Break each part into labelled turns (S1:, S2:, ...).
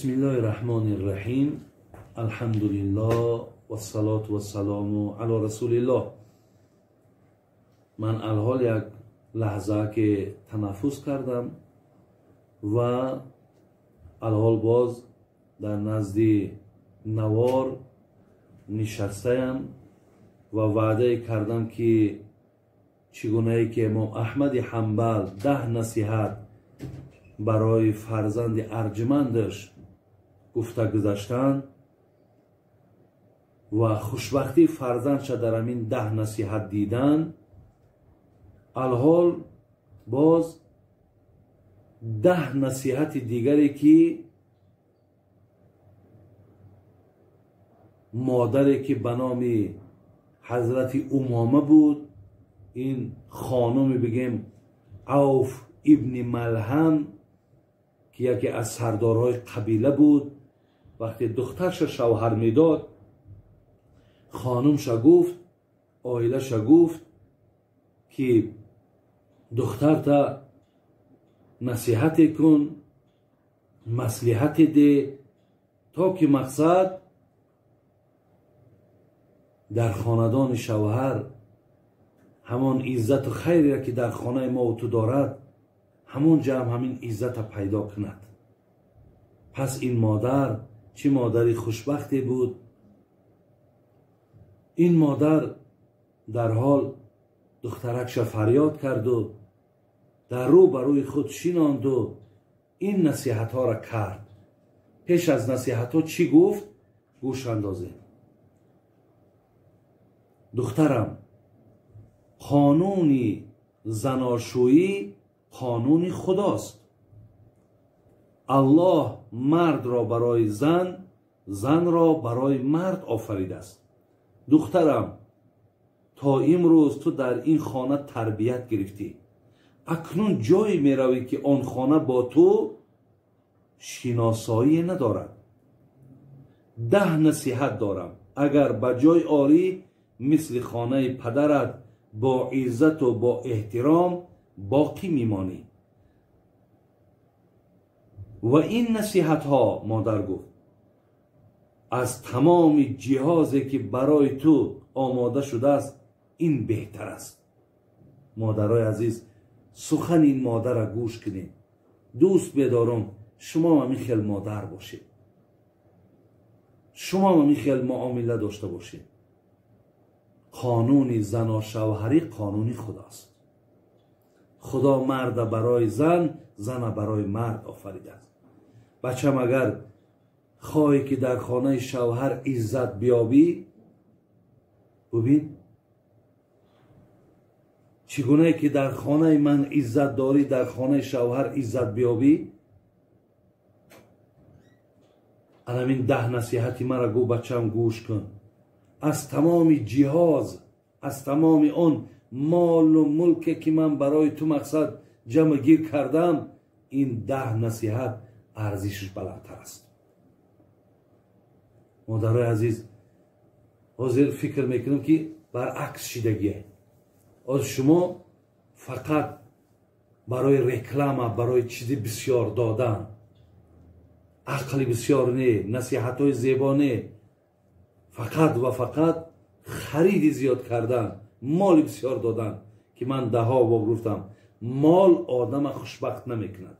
S1: Бисмиллоҳи раҳмони раҳим. Алҳамдулиллоҳ вассалоту вассалому ало расулиллоҳ. Ман алҳол як лаҳза ки танаффус кардам ва алҳол боз дар назди навор нишастаям ва ваъдае кардам ки чӣ гунае ки имом Аҳмади Ҳанбал 10 насиҳат барои фарзанди арҷмандаш гуфта гузаштанд ва хушбахтии фарзандша дар ҳамин 10 насиҳат дидан, алҳол боз 10 насиҳати дигаре ки модаре ки ба номи ҳазрати Умома буд, ин хонуме бигем Авф ибни Малҳам ки яке аз сардорҳои қабила буд, вақте духтарша шавҳар медод, хонумша гуфт, оилаша гуфт ки духтарта насиҳате кун, маслиҳате де, то ки мақсад дар хонадони шавҳар ҳамон иззату хайре ки дар хонаи мо ту дорад, ҳамон ҷамъ ҳамин иззата пайдо кунад. Пас ин модар чӣ модари хушбахте буд. Ин модар дарҳол духтаракша фарёд карду дар рӯ ба рӯи худ шинонду ин насиҳатҳоро кард. Пеш аз насиҳатҳо чӣ гуфт? Гӯш андозем. Духтарам, қонуни заношӯӣ қонуни худост. Аллоҳ мардро барои зан, занро барои мард офаридааст. Духтарам, то имрӯз ту дар ин хона тарбият гирифтӣ. Акнун ҷое меравӣ ки он хона бо ту шиносоӣ надорад. 10 насиҳат дорам. Агар ба ҷой орӣ, мисли хонаи падарат бо иззату бо эҳтиром боқӣ мемонӣ. Ва ин насиҳатҳо, модар гуфт, аз тамоми ҷиҳозе ки барои ту омода шудааст, ин беҳтар аст. Модарои азиз, сухани ин модарро гӯш кунед. Дӯст медорам шумо ҳамин хел модар бошед, шумо ҳамин хел муомила дошта бошед. Қонуни заношавҳарӣ қонуни худост. Худо марда барои зан, зана барои мард офаридааст. Бачам, агар хоҳӣ ки дар хонаи шавҳар иззат биёбӣ, бубин чӣ гунае ки дар хонаи ман иззат дорӣ, дар хонаи шавҳар иззат биёбӣ. Анамин 10 насиҳати маро гӯ, бачам, гӯш кун. Аз тамоми ҷиҳоз, аз тамоми он молу мулке ки ман барои ту мақсад ҷамъ гир кардам, ин 10 насиҳат арзишаш баландтар аст. Модарои азиз, ҳозир фикр мекунам ки баръакс шидагие. Ҳозир шумо фақат барои реклама, барои чизи бисёр додан, ақли бисёр не, насиҳатҳои зебо не, фақат ва фақат хариди зиёд кардан, моли бисёр додан, ки ман даҳо бор гуфтам, мол одама хушбахт намекунад.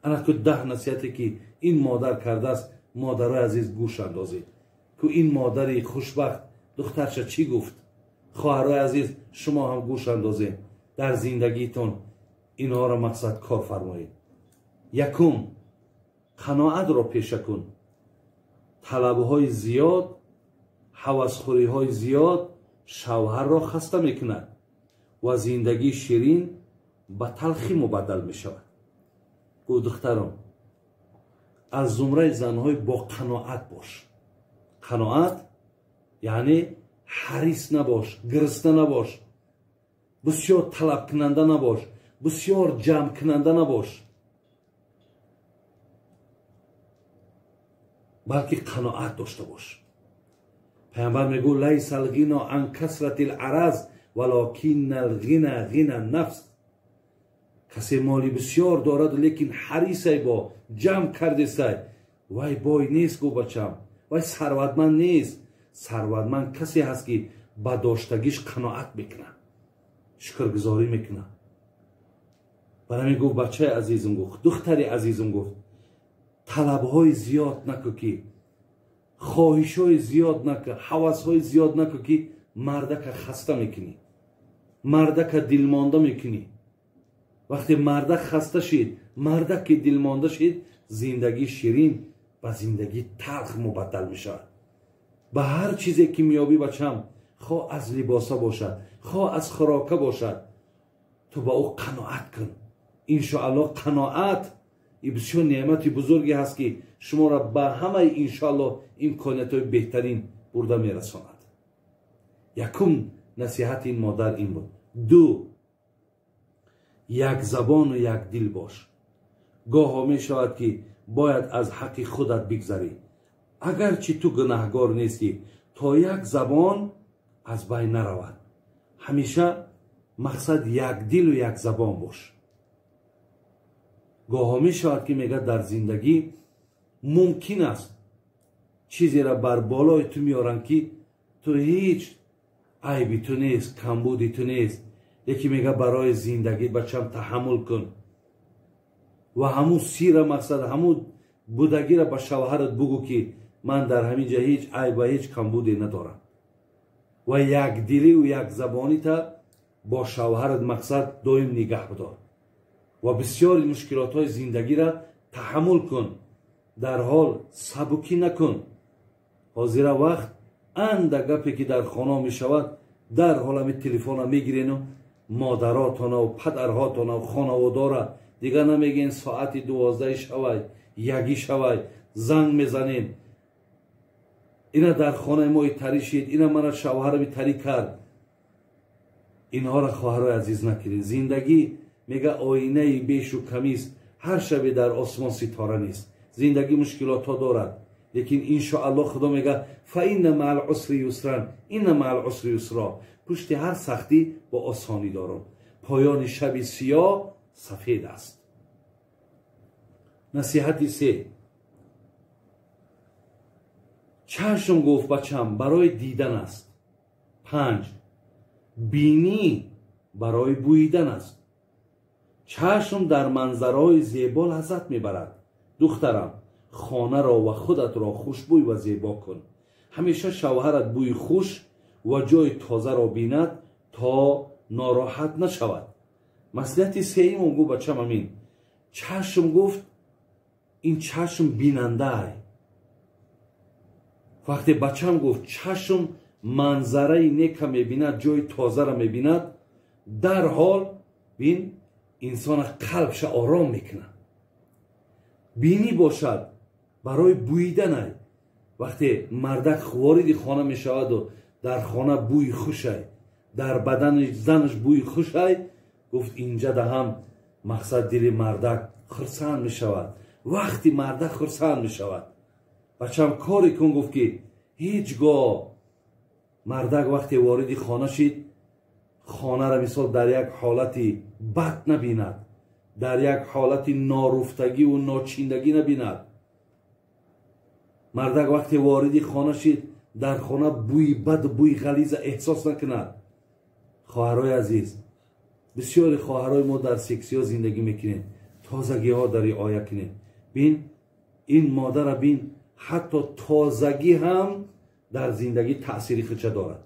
S1: Ана ку 10 насиҳате ки ин модар кардааст, модарои азиз гӯш андозед. Ку ин модари хушбахт духтарша чӣ гуфт? Хоҳарои азиз, шумо ҳам гӯш андозед. Дар зиндагитон инҳоро мақсад кор фармоед. Якум, қаноатро пеша кун. Талабҳои зиёд, ҳавасхӯриҳои зиёд шавҳарро хаста мекунад ва зиндагии ширин ба талхӣ мубаддал мешавад. Гӯ духтарон, аз зумраи занҳои бо қаноат бош. Қаноат яъне ҳарис набош, гирисна набош, бисёр талабкунанда набош, бисёр ҷамъкунанда набош, балки қаноат дошта бош. Пайғамбар мегӯ: лайса алғино ан касрати лараз валокинна алғина ғина нафс. Касе моли бисёр дорад, лекин ҳарисай бо ҷамъ кардесай, вай бой нест, гуфт бачам, вай сарватманд нест. Сарватманд касе ҳаст, ки ба доштагиш қаноат мекунад, шукргузорӣ мекунад. Барами гуфт: бачаи азизм, гуфт, духтари азизм, гуфт, талабҳои зиёд наку, ки хоҳишҳои зиёд наку, ҳавасҳои зиёд наку, ки мардака хаста мекунӣ, мардака дилмонда мекунӣ. Вақте мардак хаста шид, мардак ки дилмонда шид, зиндагии ширин ба зиндагии талх мубаддал мешавад. Ба ҳар чизе ки меёбӣ, бачам, хоҳ аз либоса бошад, хоҳ аз хӯрока бошад, ту ба ӯ қаноат кун. Иншоаллоҳ, қаноат бисёр неъмати бузурге ҳаст, ки шуморо ба ҳамаи иншоаллоҳ имкониятҳои беҳтарин бурда мерасонад. Якум насиҳати ин модар ин буд. Ду, як забону як дил бош. Гоҳо мешавад, ки бояд аз ҳаққи худат бигзарӣ, агарчи ту гунаҳгор нестӣ, то як забон аз байн наравад. Ҳамеша мақсад як дилу як забон бош. Гоҳо мешавад, ки мегӯяд, дар зиндагӣ мумкин аст чизеро бар болои ту меоранд, ки ту ҳеҷ айби ту нест, камбуди ту нест, лекин мега барои зиндагӣ, бачам, таҳаммул кун ва ҳамун сира, мақсад ҳамун будагиро ба шавҳарат бугӯ, ки ман дар ҳамин ҷа ҳеҷ айб ва ҳеҷ камбуде надорам, ва якдиливу якзабонита бо шавҳарат мақсад доим нигаҳ бидор ва бисёри мушкилотҳои зиндагиро таҳаммул кун, дар ҳол сабукӣ накун. Ҳозира вақт анда гапе ки дар хона мешавад, дар ҳол ҳами телефона мегирену модаротонаву падарҳотонаву хонаводора дигар намегӯен, соати 12 шавай, 1 шавай, занг мезанен: ина дар хонаи мо итарӣ шид, ина мана шавҳарам итарӣ кард. Инҳоро, хоҳарои азиз, накунед. Зиндагӣ, мега, оинаи бешу камист, ҳар шабе дар осмон ситора нест. Зиндагӣ мушкилотҳо дорад, лекин иншоаллоҳ Худо мега: فإن مع العسر يسرا، إن مع العسر يسرا. Пушти ҳар сахтӣ бо осонӣ дорам. Поёни шаби сиёҳ сафед аст. Насиҳати се: чашм, гуфт бачам, барои дидан аст. Панҷ, бинӣ барои бӯидан аст. Чашм дар манзараҳои зебо лаззат мебарад. Духтарам, хонаро ва худатро хушбӯй ва зебо кун. Ҳамеша шавҳарат бӯи хуш ва ҷои тозаро бинад, то нороҳат нашавад. Маслиҳати сеюм, гуфт бачам, амин: чашм, гуфт, ин чашм бинандаай. Вақте, бачам, гуфт, чашм манзараи нека мебинад, ҷои тозаро мебинад, дарҳол бин инсона қалбша ором мекунад. Бинӣ бошад барои бӯиданай. Вақте мардак вориди хона мешаваду дар хона бӯи хушай, дар бадани занаш бӯи хушай, гуфт, инҷа даҳам мақсад дили мардак хурсанд мешавад. Вақти мардак хурсанд мешавад, бачам, коре кун, гуфт, ки ҳеҷ гоҳ мардак вақте вориди хона шид, хонаро мисол дар як ҳолати бад набинад, дар як ҳолати норуфтагиву ночиндагӣ набинад. Мардак вақте вориди хона шид, дар хона бӯи баду бӯи ғализа эҳсос накунад. Хоҳарои азиз, бисёри хоҳарои мо дар сексиҳо зиндагӣ мекунем, тозагиҳо дар риоя кунем. Бин, ин модара бин, ҳатто тозагӣ ҳам дар зиндагӣ таъсири худша дорад.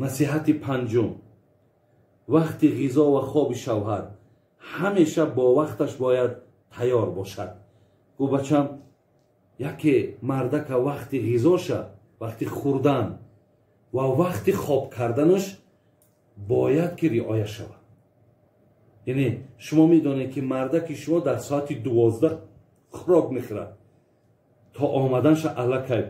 S1: Насиҳати панҷум: вақти ғизо ва хоби шавҳар ҳамеша бо вақташ бояд тайёр бошад. Гӯ бачам, яке мардака вақти ғизоша, вақти хӯрдан ва вақти хоб карданаш бояд ки риоя шавад. Яъне шумо медонед, ки мардаки шумо дар соати 12 хӯрок мехӯрад, то омаданша аллакай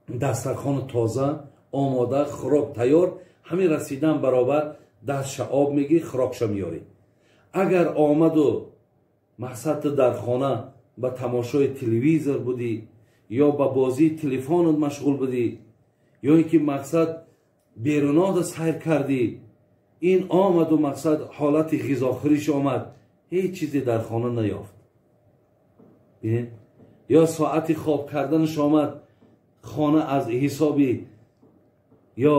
S1: дастархону тоза омода, хӯрок тайёр. Ҳамин расидан баробар дастша об мегирӣ, хӯрокша меёрӣ. Агар омаду мақсад ту дар хона ба тамошои телевизор будӣ ё ба бозии телефонат машғул будӣ, ё ин ки мақсад Берунода сайр кардӣ, ин омаду мақсад ҳолати ғизохӯриш омад, ҳеҷ чизе дар хона наёфт. Бинед, ё соати хоб карданаш омад, хона аз ҳисоби ё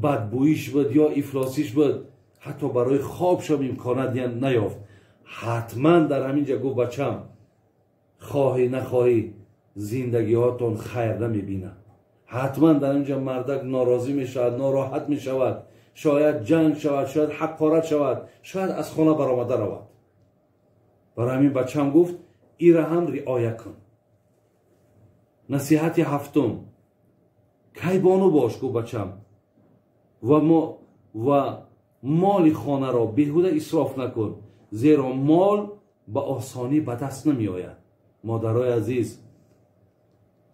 S1: бадбӯиш буд, ё ифлосиш буд, ҳатто барои хобшам имконат наёфт. Ҳатман дар ҳамин ҷа гуфт бачам, хоҳӣ нахоҳӣ зиндагиҳотон хайр намебинад. Ҳатман дар ин ҷа мардак норозӣ мешавад, нороҳат мешавад, шояд ҷанг шавад, шояд ҳақорат шавад, шояд аз хона баромада равад. Барои ҳамин бачам гуфт ира ҳам риоя кун. Насиҳати ҳафтум: кайбону бош, гуфт бачам, ва моли хонаро беҳуда исроф накун, зеро мол ба осонӣ ба даст намеояд. Модарои азиз,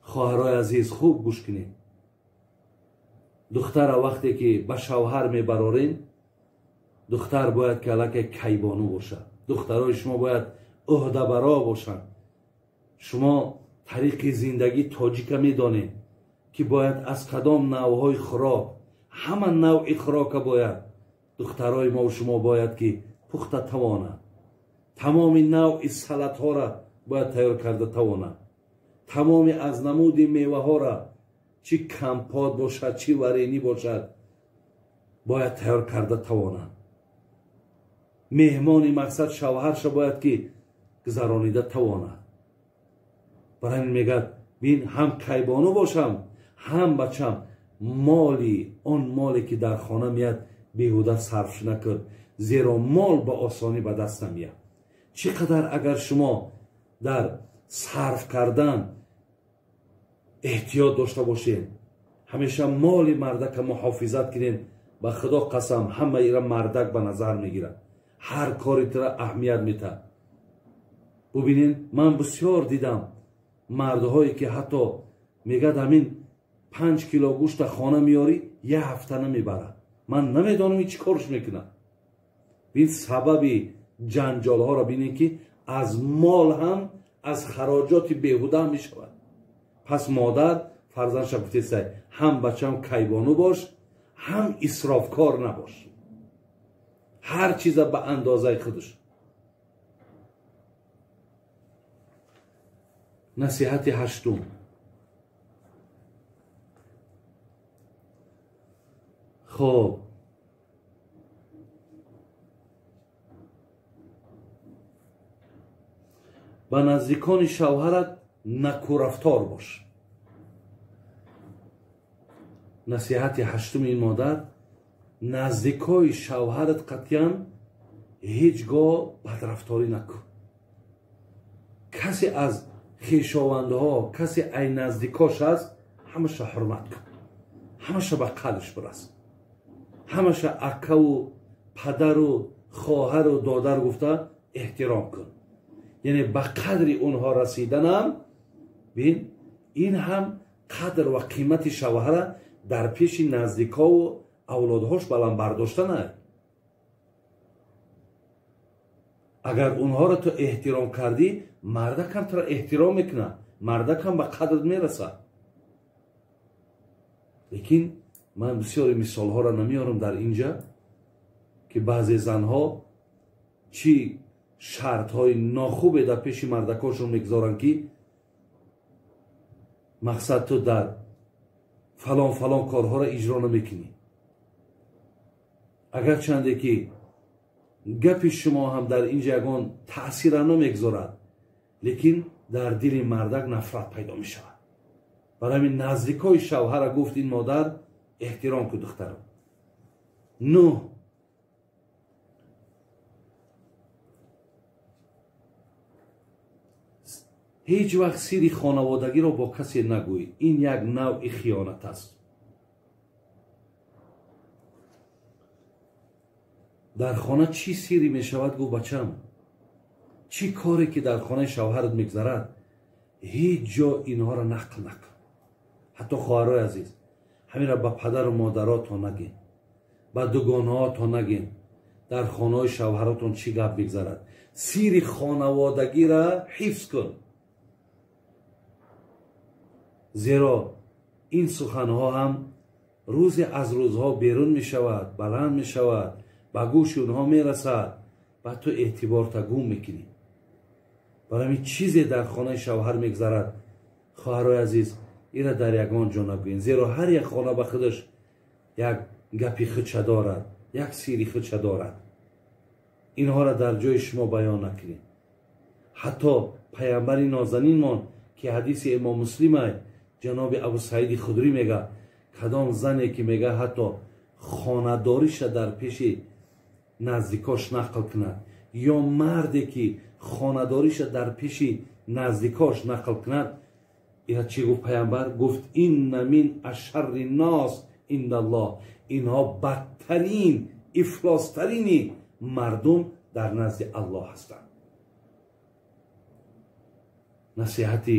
S1: хоҳарои азиз, хуб гӯш кунед. Духтара вақте ки ба шавҳар мебарорен, духтар бояд ки аллакай кайбону бошад. Духтарои шумо бояд ӯҳдабаро бошанд. Шумо тариқи зиндагӣ тоҷика медонед, ки бояд аз кадом навъҳои хӯрок, ҳама навъи хӯрока бояд духтарои мо шумо бояд ки пухта тавонад. Тамоми навъи салатҳоро бояд тайёр карда тавонад. Тамоми аз намуди меваҳоро, чӣ компот бошад, чӣ варенӣ бошад, бояд тайёр карда тавонад. Меҳмони мақсад шавҳарша бояд ки гузаронида тавонад. Барои ҳамин мегӯяд бин, ҳам кайбону бошам, ҳам бачам моли он моле ки дар хона меяд беҳуда сарф накун, зеро мол ба осонӣ ба даст намеяд. Чӣ қадар агар шумо дар сарф кардан эҳтиёт дошта бошед, ҳамеша моли мардака муҳофизат кунед, ба худо қасам ҳама ира мардак ба назар мегирад, ҳар кори тира аҳамият метаҳад. Бубинед, ман бисёр дидам мардҳое ки ҳатто мегӯяд ҳамин 5 кило гӯшта хона меёрӣ, як ҳафта намебарад. Ман намедонам ин чӣ корш мекунад. Бин сабаби ҷанҷолҳоро бинед ки аз мол ҳам аз хароҷоти беҳуда ҳам мешавад. Пас модар фарзандша гуфтесай, ҳам бачам кайбону бош, ҳам исрофкор набош, ҳар чиза ба андозаи худаш. Насиҳати ҳаштум: хоб, ба наздикони шавҳарат накӯрафтор бош. Насиҳати ҳаштуми ин модар: наздикои шавҳарат қатъиян ҳеҷ гоҳ бадрафторӣ накун. Касе аз хешовандаҳо, касе ай наздикош аст, ҳамаша ҳурмат кун, ҳамаша ба қадрш бирас, ҳамаша акаву падару хоҳару додар гуфта эҳтиром кун. Яъне ба қадри онҳо расиданам, бин, ин ҳам қадр ва қимати шавҳара дар пеши наздикову авлодҳош баланд бардоштана. Агар онҳоро ту эҳтиром кардӣ, мардакам туро эҳтиром мекунад, мардакам ба қадрат мерасад. Лекин ман бисёри мисолҳоро намеорам дар инҷа, ки баъзе занҳо чӣ шартҳои нохубе дар пеши мардакошон мегузоранд, ки мақсад ту дар фалон фалон корҳоро иҷро намекунӣ. Агарчанде ки гапи шумо ҳам дар инҷа ягон таъсира намегузорад, лекин дар дили мардак нафрат пайдо мешавад. Барои ҳамин наздикои шавҳара гуфт ин модар: эҳтиром кун духтарам. 9. Ҳеҷ вақт сири хонаводагиро бо касе нагӯй. Ин як навъи хиёнат аст. Дар хона чӣ сире мешавад, гуфт бачам, чӣ коре ки дар хонаи шавҳарат мегузарад, ҳеҷ ҷо инҳоро нақл накун. Ҳатто хоҳарои азиз, ҳаминро ба падару модаротон нагин, ба дугонаҳотон нагин. Дар хонаҳои шавҳаротон чӣ гап мегузарад, сири хонаводагиро ҳифз кун, зеро ин суханҳо ҳам Рӯзе аз рӯзҳо берун мешавад, баланд мешавад, ба гӯши онҳо мерасад ва ту эътиборта гум мекунӣ. Барои ҳамин чизе дар хонаи шавҳар мегзарад, хоҳарои азиз, ира дар ягон ҷо нагӯен, зеро ҳар як хона ба худаш як гапи худша дорад, як сири худша дорад. Инҳоро дар ҷои шумо баён накунед. Ҳатто паямбари нозанинмон, ки ҳадиси имом Муслимай, ҷаноби Абу Саиди Худрӣ мега, кадом зане ки мега ҳатто хонадориша дар пеши наздикош нақл кунад, ё марде ки хонадориша дар пеши наздикош нақл кунад, ира чӣ гуфт паямбар? Гуфт: инна мин ашарри нос индаллоҳ. Инҳо бадтарин, ифлостарини мардум дар назди Аллоҳ ҳастанд. Насиҳати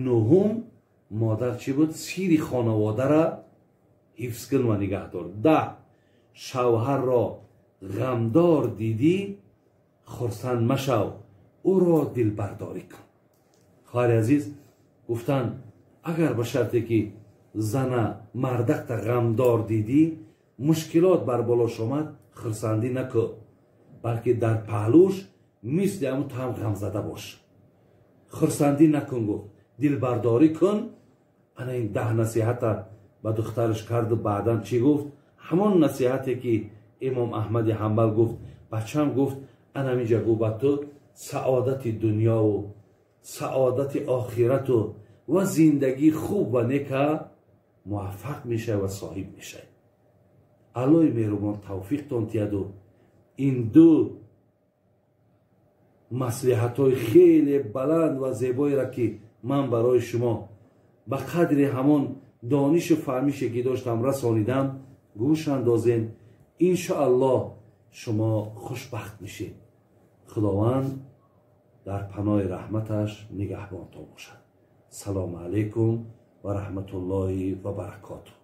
S1: нуҳум модар чӣ буд? Сири хонаводаро ҳифз кун ва нигаҳдор. 10. Шавҳарро ғамдор дидӣ, хурсанд машав, ӯро дилбардорӣ кун. Хоҳари азиз, гуфтанд, агар ба шарте ки зана мардакта ғамдор дидӣ, мушкилот бар болош омад, хурсандӣ накун, балки дар паҳлӯш мисли ҳамун ту ҳам ғамзада бош. Хурсандӣ накун, гуфт, дилбардорӣ кун. Ана ин 10 насиҳата ба духтараш карду баъдан чӣ гуфт? Ҳамон насиҳате ки имом Аҳмади Ҳанбал гуфт, бачам гуфт, анамиҷа гу ба ту саодати дунёву саодати охирату ва зиндагии хуб ва нека муваффақ мешавӣ ва соҳиб мешавӣ. Аллоҳи меҳрубон тавфиқтон тиҳаду ин ду маслиҳатҳои хеле баланд ва зебоеро ки ман барои шумо ба қадри ҳамон донишу фаҳмише ки доштам расонидам, гӯш андозем. Иншоаллоҳ шумо хушбахт мешед. Худованд дар паноҳи раҳматаш нигаҳбонтон бошад. Салому алайкум ва раҳматуллоҳи ва баракотуҳ.